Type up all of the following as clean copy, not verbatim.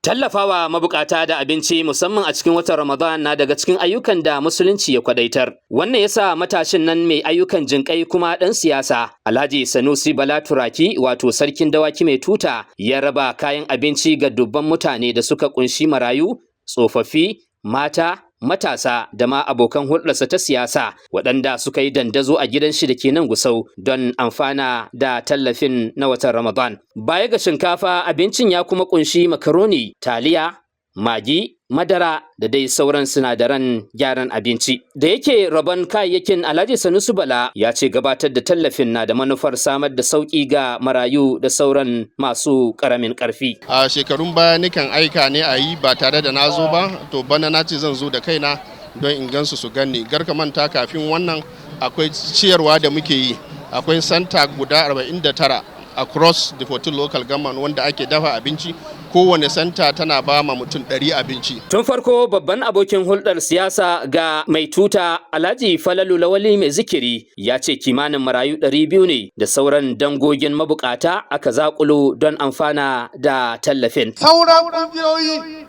Tallafawa mabukata da abinci, musamman a cikin watan Ramadan, na daga cikin ayyukan da Musulunci ya kwadaitar. Wannan yasa matashin nan mai ayyukan jinƙai kuma ɗan siyasa, Alhaji Sanusi Bala Turaki, wato Sarkin Dawaki Mai Tuta, ya raba kayan abinci ga dubban mutane da suka kunshi marayu, tsofaffi, mata, matasa da ma abokan hulɗarsa ta siyasa, waɗanda suka yi dandazo a gidan shi da ke nan Gusau don amfana da tallafin na watan Ramadan. Baya ga shinkafa, abincin ya kuma kunshi makaroni, taliya, Maggi, madara da dai sauran sinadaran gyaran abinci. Da yake rabon kayayyakin, Alhaji Sanusi Bala ya ce gabatar da tallafin na da manufar samar da sauƙi ga marayu da sauran masu ƙaramin ƙarfi. A shekarun baya nikan aika ne a yi ba tare da na zo ba, to bana na ce zan zo da kaina don in gansu su ganni. Garka manta, kafin wannan akwai ciyarwa da muke yi. Akwai center guda 49 across the 14 local government wanda ake dafa abinci. Kowane center tana ba ma mutum 100 abinci. Tun farko, babban abokin hulɗar siyasa ga Mai Tuta, Alhaji Falalu Lawali Mai Zikiri, ya ce kimanin marayu 200 ne da sauran dangogin mabukata aka zakulo don amfana da tallafin. Sauran ƙungiyoyi,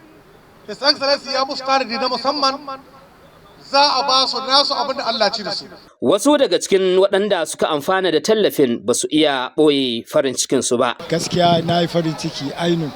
His Excellency ya musu tanadi na musamman, za a ba su nasu abin da Allah ci da su. Wasu daga cikin waɗanda suka amfana da tallafin ba su iya ɓoye farin cikinsu ba. Gaskiya na yi farin ciki ainu,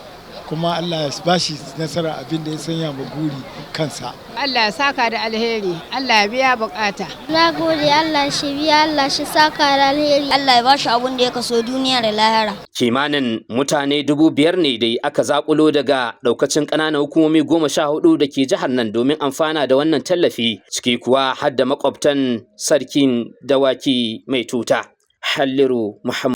kuma Allah ya bashi nasara abin da ya sanya ma guri kansa. Allah ya saka da alheri, Allah ya biya bukata. Na gode, Allah shi biya, Allah shi saka da alheri. Allah ya bashi abin da ya kaso duniya da lahira. Kimanin mutane 5,000 ne dai aka zakulo daga daukacin ƙananan hukumomi 14 da ke jihar nan domin amfana da wannan tallafi, ciki kuwa har da makwabtan Sarkin Dawaki Mai Tuta. Halliru Muhammad.